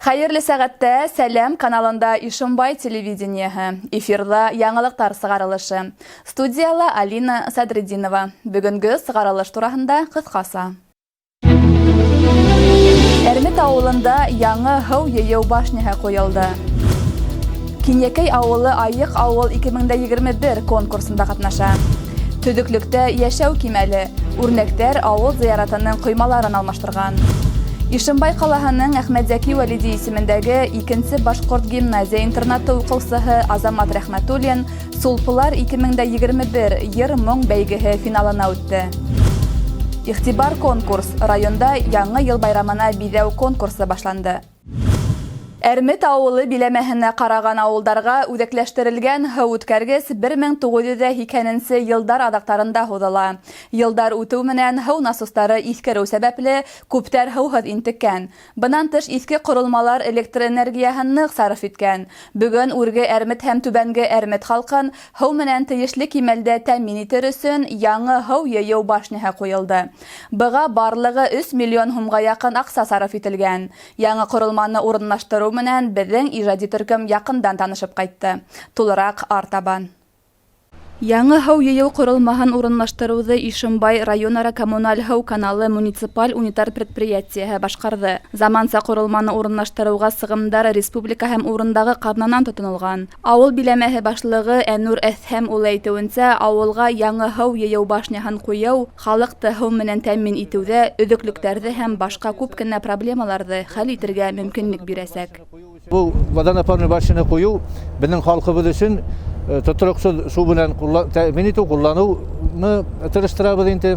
Хәйерле сәғәттә Сәләм каналында Ишембай телевидениеһы. Эфирҙа яңылыҡтар сығарылышы. Студияла Алина Садретдинова. Бөгөнгө сығарылыш тураһында ҡыҫҡаса. Әрмет ауылында яңы һыу йыйыу башняһы ҡуйылды. Кинйәкәй ауылы Айыҡ ауыл 2021 конкурсында ҡатнаша. Төҙөклөктә йәшәү кимәле. Үрнәктәр ауыл зыяратының ҡоймаларын алмаштырған. Ишембай ҡалаһының Әхмәтзәки Вәлиди исемендәге икенсе башҡорт гимназия интернаты уҡыусыһы Азамат Рәхмәтуллин Сулпылар 2021 йыр-моң бәйгеһе финалына үтте. Иғтибар конкурс районда Яңы йыл байрамына биҙәү конкурсы башланды. Әрмет ауылы биләмәһенә ҡараған ауылдарға үҙәкләштерелгән һыу үткәргес 1980 нсе йылдар аҙаҡтарында һуҙыла. Йылдар үтеү менән һыу насостары иҫкереү сәбәпле, күптәр һыуһыҙ интеккән. Бынан тыш, иҫке ҡоролмалар электр энергияһын ныҡ сарыф иткән. Бөгөн Үрге Әрмет һәм Түбәнге Әрмет халҡын һыу менән тейешле кимәлдә тәэмин итер өсөн яңы һыу йыйыу башняһы ҡуйылды. Быға барлығы өс миллион һумға яҡын аҡса сарыф ителгән. Яңы ҡоролманы урынлаштырыу менән беҙҙең ижади төркөм яҡындан танышып ҡайтты. Тулыраҡ артабан. Яңы һыу йыйыу ҡоролмаһын урынлаштырыуҙы Ишембай районара коммуналь һыу каналы муниципаль унитар предприятиеһы башҡарҙы. Заманса ҡоролманы урынлаштырыуға сығымдар республика һәм урындағы ҡаҙнанан тотонолған. Ауыл биләмәһе башлығы Әнүр Әҫһәм улы әйтеүенсә, ауылға яңы һыу йыйыу башняһын ҡуйыу халыҡты һыу менән тәьмин итеүҙә өҙөклөктәрҙе һәм башҡа күп кенә проблемаларҙы хәл итергә мөмкинлек бирәсәк. Был водонапорный башняны ҡуйыу беҙҙең халҡыбыҙ өсөн тотороҡсоҙ сыу менән тәьмин итеү, ҡулланыуны тырыштырабыҙ инде.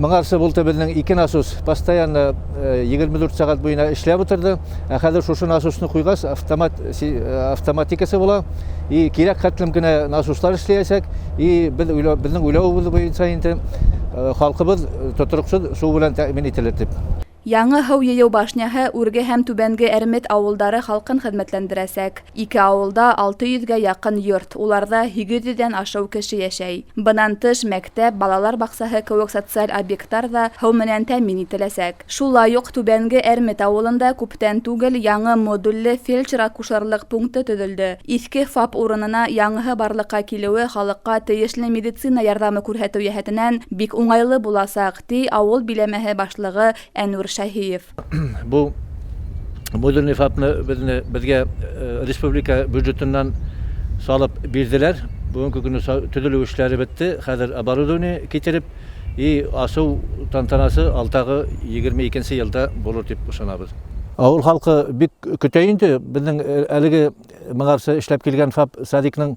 Моңарсы булды беҙҙең ике насос постоянно 24 сәғәт буйына эшләп ултырҙы. Ә хәҙер шушы насосны ҡуйғас, автоматикасы була. И кирәк хәтлем генә насослар эшләйәсәк. И беҙҙең уйлауыбыҙ буйынса инде халҡыбыҙ тотороҡсоҙ сыу менән тәьмин ителер тип. Яңы һыу йыйыу башняһы Үрге һәм Түбәнге Әрмет ауылдары халҡын хеҙмәтләндерәсәк. Ике ауылда алты йөҙгә яҡын йорт, уларҙа һигеҙ йөҙҙән ашыу кеше йәшәй. Бынан тыш, мәктәп, балалар баҡсаһы кеүек социаль объекттар ҙа һыу менән тәьмин ителәсәк. Шулай уҡ Түбәнге Әрмет ауылында күптән түгел яңы модулле фельдшер-акушерлыҡ пункты төҙөлдө. Иҫке ФАП урынына яңыһы барлыҡҡа килеүе халыҡҡа тейешле медицина ярҙамы күрһәтеү йәһәтенән бик уңайлы буласаҡ, ти ауыл биләмәһе башлығы Әнүр Шәһиев. Бу модульный ФАПны беҙгә республика бюджетынан салып бирҙеләр. Бөгөнгө көнө төҙөлөү эштәре бөттө. Хәҙер оборудование китереп, и асыу тантанасы алтағы егерме икенсе йылда булыр тип ышанабыҙ. Ауыл халҡы бик көтә инде. Беҙҙең әлеге моңарсы эшләп килгән ФАП садикның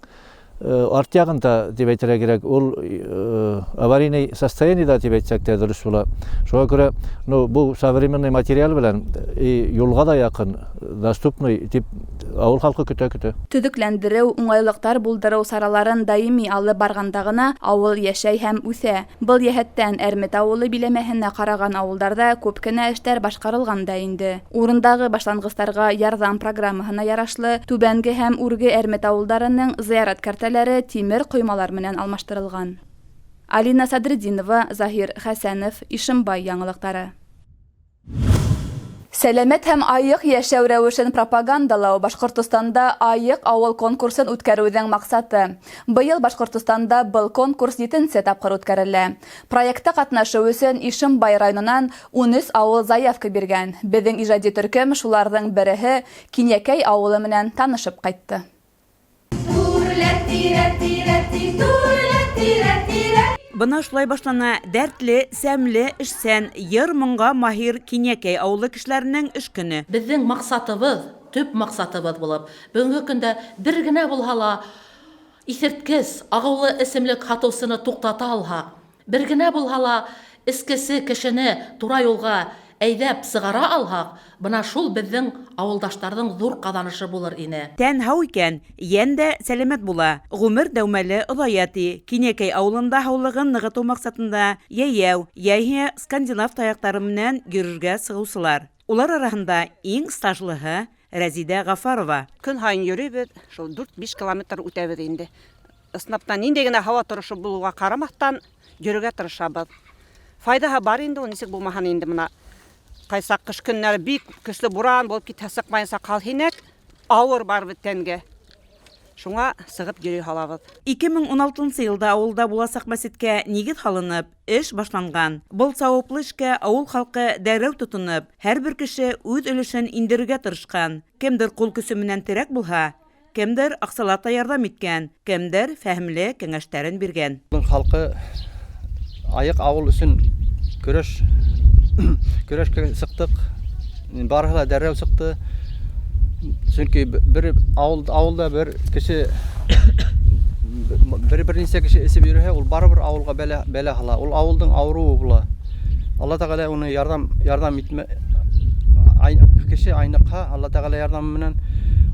арт яғында тип әйтергә кәрәк, ул аварийный состояниеда тип әйтсәк тә дөрөҫ була. Шуға күрә, был современный материал белән и юлға да яҡын, доступный тип ауыл халҡы көтә-көтә. Төҙөкләндереү, уңайлыҡтар булдырыу сараларын даими алып барғанда ғына ауыл йәшәй һәм үҫә. Был йәһәттән Әрмет ауылы биләмәһенә ҡараған ауылдарҙа күп кенә эштәр башҡарылған да инде. Урындағы башланғыстарға ярҙам программаһына ярашлы Түбәнге һәм Үрге Әрмет ауылдарының зыярат кәртәләре тимер ҡоймалар менән алмаштырылған. Алина Садретдинова, Заһир Хәсәнов, Ишембай яңылыҡтары. Сәләмәт һәм айыҡ йәшәү рәүешен пропагандалау Башҡортостанда айыҡ ауыл конкурсын үткәреүҙең маҡсаты. Быйыл Башҡортостанда был конкурс етенсе тапҡыр үткәрелә. Проектта ҡатнашыу өсөн Ишембай районынан ун өс ауыл заявка биргән. Беҙҙең ижади төркөм шуларҙың береһе Кинйәкәй ауылы менән танышып ҡайтты. Бына шулай башлана дәртле, сәмле, эшсән, йыр-моңға маһир Кинйәкәй ауылы кешеләренең эш көнө. Беҙҙең маҡсатыбыҙ, төп маҡсатыбыҙ булып, бөгөнгө көндә бер генә булһа ла иҫерткес, ағыулы эсемлек һатыусыны туҡтата алһаҡ, бер генә булһа ла эскесе кешене тура юлға әйҙәп сығара алһаҡ, бына шул беҙҙең ауылдаштарҙың ҙур ҡаҙанышы булыр ине. Тән һау икән, йән дә сәләмәт була. Ғүмер дәүмәле оҙая, ти. Кинйәкәй ауылында һаулығын нығытыу маҡсатында йәйәү, йәиһә скандинав таяҡтары менән йөрөргә сығыусылар. Улар араһында иң стажлыһы Рәзидә Ғафарова. Көн һайын йөрөйбөҙ, шул 4-5 километр үтәбеҙ инде. Ысынлап та ниндәй генә һауа торошо булыуға ҡарамаҫтан йөрөргә тырышабыҙ. Файҙаһы бар инде ул, нисек булмаһын инде бына. Ҡайсаҡ ҡыш көннәре бик көслө буран булып китһә, сыҡмайынса ҡал һинәк, ауыр барыбер тәнгә. Шуңа сығып йөрөй һалабыҙ. 2016 йылда ауылда буласаҡ мәсеткә нигеҙ һалынып, эш башланған. Был сауаплы эшкә ауыл халҡы дәррәү тотоноп, һәр бер кеше үҙ өлөшөн индерергә тырышҡан. Кемдер ҡул көсө менән терәк булһа, кемдер аҡсалата ярҙам иткән, кемдер фәһемле кәңәштәрен биргән. Халҡы айыҡ ауыл өсөн көрәшкә сыҡтыҡ. Барыһы ла дәррәү сыҡты. Сөнки бер ауылда бер кеше, бер нисә кеше эсеп йөрөһә, ул барыбер ауылға бәлә һала. Ул ауылдың ауырыуы була. Алла Тәғәлә уны ярҙам итмә, кеше айныҡһа, Алла Тәғәлә ярҙамы менән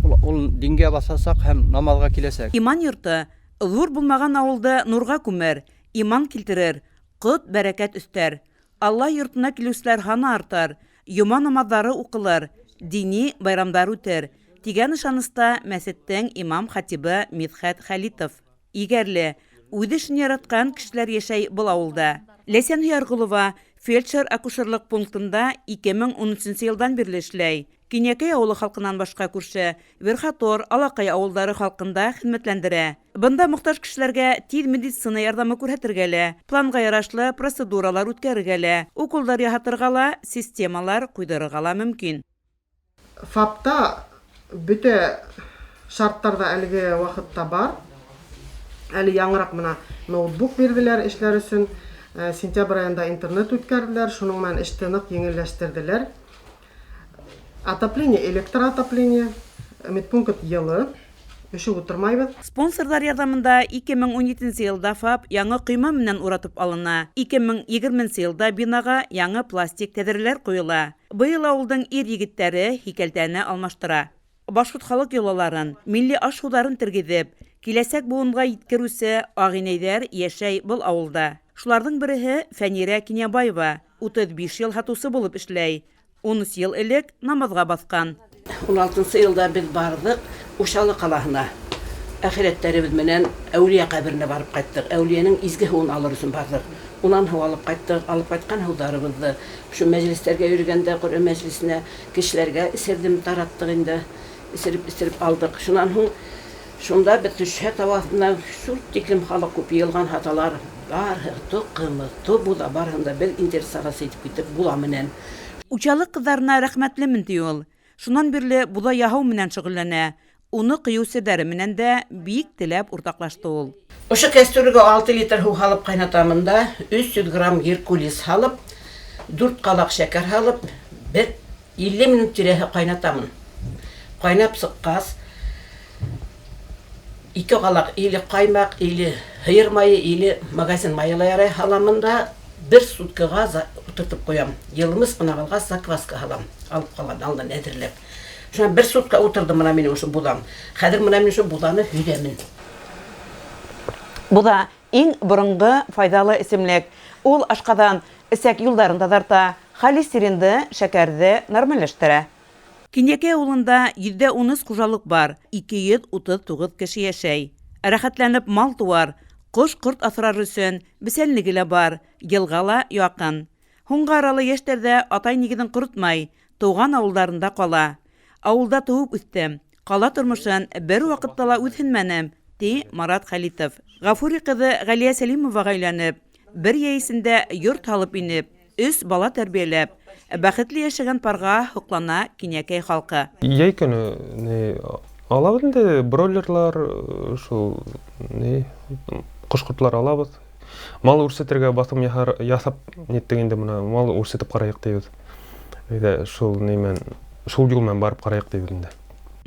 ул дингә баҫасаҡ һәм намаҙға киләсәк. Иман йорто ҙур булмаған ауылды нурға күмер, иман килтерер, ҡот бәрәкәт өҫтәр. Алла йортона килеүселәр һаны артар, йома намаҙҙары уҡылыр, дини байрамдар үтер, тигән ышаныста мәсеттең имам хатибы Мидхәт Хәлитов. Егәрле, үҙ эшен яратҡан кешеләр йәшәй был ауылда. Ләйсән Һөйәрғолова фельдшер-акушерлыҡ пунктында 2013 йылдан бирле эшләй. Кинйәкәй ауылы халҡынан башҡа күрше Верхотор, Алаҡай ауылдары халҡында хеҙмәтләндерә. Бында мохтаж кешеләргә тиҙ медицина ярҙамы күрһәтергә лә, планға ярашлы процедуралар үткәрергә лә, уколдар яһатырға ла, системалар ҡуйҙырырға ла мөмкин. ФАПта бөтә шарттар ҙа әлеге ваҡытта бар. Әле яңыраҡ бына ноутбук бирҙеләр эшләр өсөн. Сентябрь айында интернет үткәрҙеләр, шуның менән эште ныҡ еңелләштерҙеләр. Отопление, электроотопление, медпункт йылы, өшөп ултырмайбыҙ. Спонсорҙар ярҙамында 2017 йылда ФАП яңы ҡойма менән уратып алына. 2020 йылда бинаға яңы пластик тәҙрәләр ҡуйыла. Быйыл ауылдың ир егеттәре һикәлтәне алмаштыра. Башҡорт халыҡ йолаларын, милли аш-һыуҙарын тергеҙеп, киләсәк быуынға еткереүсе ағинәйҙәр йәшәй был ауылда. Шуларҙың береһе Фәнирә Кинйәбаева, 35 йыл һатыусы булып эшләй. 13 йыл элек намаҙға баҫҡан. 16 йылда беҙ барҙыҡ Ушалы ҡалаһына. Әхирәттәребеҙ менән әүлиә ҡәберенә барып ҡайттыҡ. Әүлиәнең изге һыуын алыр өсөн барҙыҡ. Унан һыу алып ҡайттыҡ. Алып ҡайтҡан һыуҙарыбыҙҙы шул мәжлестәргә йөрөгәндә, Ҡөрьән мәжлесенә кешеләргә эсерҙем, тараттыҡ инде. Эсереп-эсереп алдыҡ. Шунан һуң шунда беҙ төшһә тауаҫына шул тиклем халыҡ күп йыйылған һаталар. Барыһы то ҡымыҙ, то буҙа, барыһын да беҙ интересоваться итеп киттек була менән. Учалы ҡыҙҙарына рәхмәтлемен, ти ул. Шунан бирле буҙа яһау менән шөғөлләнә. Уны ҡыйыу серҙәре менән дә бик теләп уртаҡлашты ул. Ошо кәстрүлгә 6 литр һыу һалып ҡайнатамын да, 300 грамм геркулес һалып, 4 ҡалаҡ шәкәр һалып, бер 50 минут тирәһе ҡайнатамын. Ҡайнап сыҡҡас, 2 ҡалаҡ или ҡаймаҡ, или һыйыр майы, или магазин майы ла ярай һаламын да, бер суткаға ултыртып ҡуям. Йылымыс ҡына ҡалғас, закваска һалам. Алып ҡалған, алдан әҙерләп. Шунан бер сутка ултырҙым бына минең ошо буҙам. Хәҙер бына мин ошо буҙаны һөҙәмен. Буҙа иң боронғо файҙалы эсемлек. Ул ашҡаҙан эсәк юлдарын таҙарта, холестеринды, шәкәрҙе нормальләштерә. Кинйәкәй ауылында 113 хужалыҡ бар, 239 кеше йәшәй. Рәхәтләнеп мал тыуар, ҡош-ҡорт аҫрар өсөн бесәнлеге лә бар, йылға ла яҡын. Һуңғы арала йәштәр ҙә атай нигеҙен ҡоротмай, тыуған ауылдарында ҡала. Ауылда тыуып үҫтем, ҡала тормошон бер ваҡытта ла үҙһенмәнем, ти Марат Хәлитов. Ғафури ҡыҙы Ғәлиә Сәлимоваға өйләнеп, бер йәй эсендә йорт һалып инеп, 3 бала тәрбиәләп, бәхетле йәшәгән парға һоҡлана Кинйәкәй халҡы. Йәй көнө ни алабыҙ инде, бройлерлар, шул ни ҡош-ҡортлар алабыҙ. Мал үрсетергә баҫым яһап ниттек инде, бына мал үрсетеп ҡарайыҡ тибеҙ. Әйҙә, шул ни менән, шул юл менән барып ҡарайыҡ тибеҙ инде.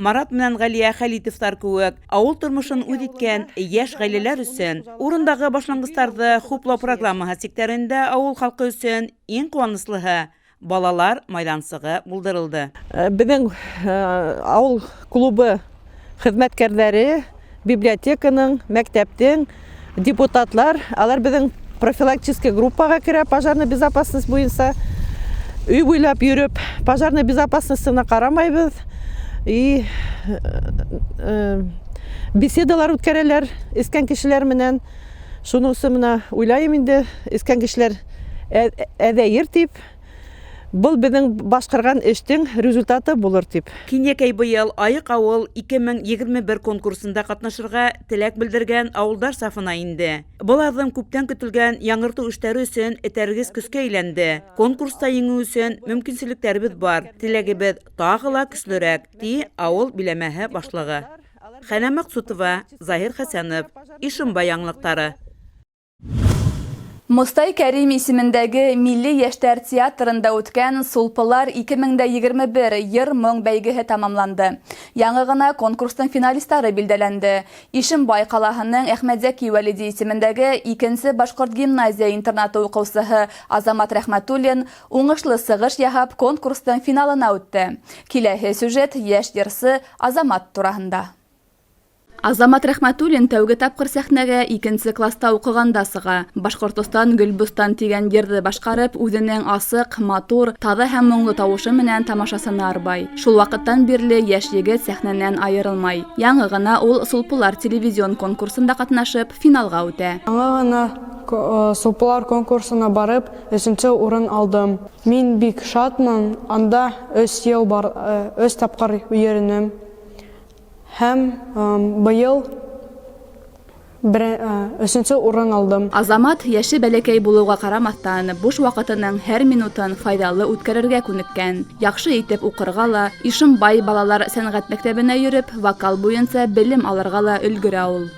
Марат менән Ғәлиә Хәлитовтар кеүек ауыл тормошон үҙ иткән йәш ғаиләләр өсөн урындағы башланғыстарҙы хуплау программаһы сиктәрендә ауыл халҡы өсөн иң ҡыуаныслыһы балалар майҙансығы булдырылды. Беҙҙең ауыл клубы хеҙмәткәрҙәре, библиотеканың, мәктәптең, депутатлар, алар беҙҙең профилактический группаға керә, пожарная безопасность буйынса өй буйлап йөрөп, пожарная безопасностына ҡарамайбыҙ. И беседалар үткәрәләр эскән кешеләр менән. Шуның өсөн менә уйлайым инде, эскән кешеләр әҙәйер тип. Был беҙҙең башҡарған эштең результаты булыр тип. Кинйәкәй быйыл Айыҡ ауыл 2021 конкурсында ҡатнашырға теләк белдергән ауылдар сафына инде. Был аҙым күптән көтөлгән яңыртыу эштәре өсөн этәргес көскә әйләнде. Конкурста еңеү өсөн мөмкинселектәребеҙ бар. Теләгебеҙ тағы ла көслөрәк, ти ауыл биләмәһе башлығы. Хәнә Маҡсутова, Заһир Хәсәнов, Ишембай яңылыҡтары. Мостай Кәрим исемендәге Милли йәштәр театрында үткән Сулпылар 2021 йыр-моң бәйгеһе тамамланды. Яңы ғына конкурстың финалистары билдәләнде. Ишембай ҡалаһының Әхмәтзәки Вәлиди исемендәге 2-нсе башҡорт гимназия интернаты уҡыусыһы Азамат Рәхмәтуллин уңышлы сығыш яһап конкурстың финалына үтте. Киләһе сюжет йәш йырсы Азамат тураһында. Азамат Рәхмәтуллин тәүге тапҡыр сәхнәгә 2-нсе класста уҡығанда сыға. Башҡортостан Гөлбостан тигән йырҙы башҡарып, үҙенең асыҡ, матур, таҙа һәм моңло тауышы менән тамашасыны арбай. Шул ваҡыттан бирле йәш егет сәхнәнән айырылмай. Яңы ғына ул Сулпылар телевизион конкурсында ҡатнашып, финалға үтә. Яңы ғына Сулпылар конкурсына барып, 3-нсе урын алдым. Мин бик шатмын, анда 3 йыл бар, 3 тапҡыр йөрөнөм. Һәм быйыл 3-нсе урын алдым. Азамат йәше бәләкәй булыуға ҡарамаҫтан, буш ваҡытының һәр минутын файҙалы үткәрергә күнеккән. Яҡшы итеп уҡырға ла, Ишембай балалар сәнғәт мәктәбенә йөрөп, вокал буйынса белем алырға ла өлгөрә ул.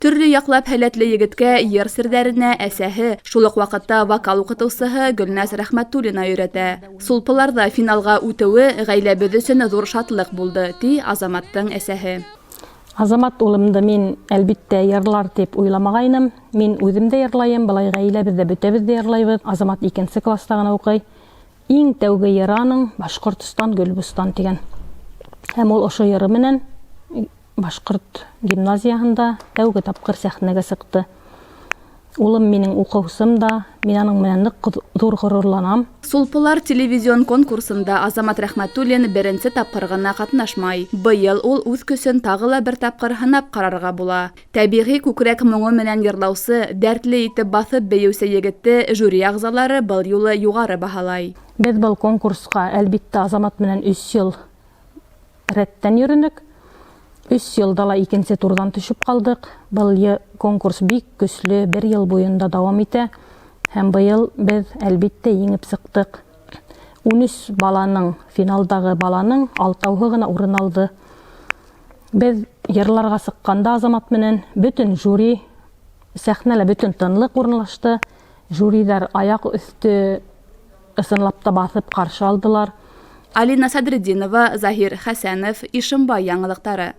Төрлө яҡлап һәләтле егеткә йыр серҙәренә әсәһе, шул уҡ ваҡытта вокал уҡытыусыһы Гөлназ Рәхмәтуллина өйрәтә. Сулпыларҙа финалға үтеүе ғаиләбеҙ өсөн ҙур шатлыҡ булды, ти Азаматтың әсәһе. Азамат улымды мин әлбиттә йырлар тип уйламағайным. Мин үҙем дә йырлайым, былай ғаиләбеҙ ҙә бөтәбеҙ ҙә йырлайбыҙ. Азамат 2-нсе класста ғына уҡый. Иң тәүге йыры аның Башҡортостан Гөлбостан тигән. Һәм ул ошо йыры менән башҡорт гимназияһында тәүге тапҡыр сәхнәгә сыҡты. Улым минең уҡыусым да, мин аның менән ныҡ ҙур ғорурланам. Сулпылар телевизион конкурсында Азамат Рәхмәтуллин беренсе тапҡыр ғына ҡатнашмай. Быйыл ул үҙ көсөн тағы ла бер тапҡыр һынап ҡарарға була. Тәбиғи күкрәк моңо менән йырлаусы, дәртле итеп баҫып бейеүсе егетте жюри ағзалары был юлы юғары баһалай. Беҙ был конкурсҡа әлбиттә Азамат менән 3 йыл рәттән йөрөнөк. 3 йылда ла 2-нсе турҙан төшөп ҡалдыҡ. Был конкурс бик көслө, бер йыл буйында дауам итә. Һәм быйыл беҙ әлбиттә еңеп сыҡтыҡ. 13 баланың, финалдағы баланың 6-ы ғына урын алды. Беҙ йырларға сыҡҡанда Азамат менән бөтөн жюри сәхнәлә бөтөн тынлыҡ урынлашты. Жюриҙар аяҡ өҫтө ысынлап та баҫып ҡаршы алдылар. Алина Садретдинова, Заһир Хәсәнов, Ишембай яңылыҡтары.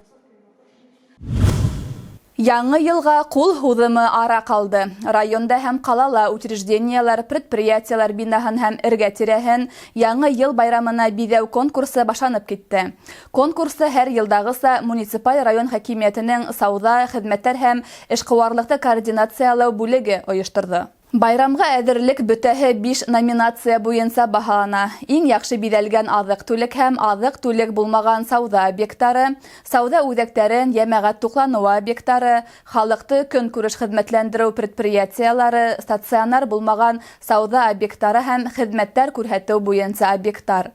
Яңы йылға ҡул һуҙымы ара ҡалды. Районда һәм ҡалала учреждениелар, предприятиелар бинаһын һәм эргә-тирәһен яңы йыл байрамына биҙәү конкурсы башланып китте. Конкурсы һәр йылдағыса муниципаль район хакимиәтенең сауҙа, хеҙмәттәр һәм эшҡыуарлыҡты координациялау бүлеге ойошторҙо. Байрамға әҙерлек бөтәһе 5 номинация буйынса баһалана. Иң яҡшы биҙәлгән аҙыҡ-түлек һәм аҙыҡ-түлек булмаған сауҙа объекттары, сауҙа үҙәктәрен йәмәғәт туҡланыуы объекттары, халыҡты көнкүреш хеҙмәтләндереү предприятиелары, стационар булмаған сауҙа объекттары һәм хеҙмәттәр күрһәтеү буйынса объекттар.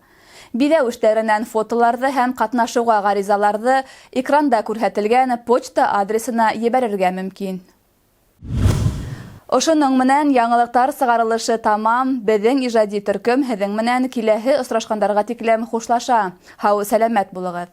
Биҙәү эштәренән фотоларҙы һәм ҡатнашыуға ғаризаларҙы экранда күрһәтелгән почта адресына ебәрергә мөмкин. Ошоноң менән яңылыҡтар сығарылышы тамам. Беҙҙең ижади төркөм һеҙҙең менән киләһе осрашҡандарға тиклем хушлаша. Һау сәләмәт булығыҙ.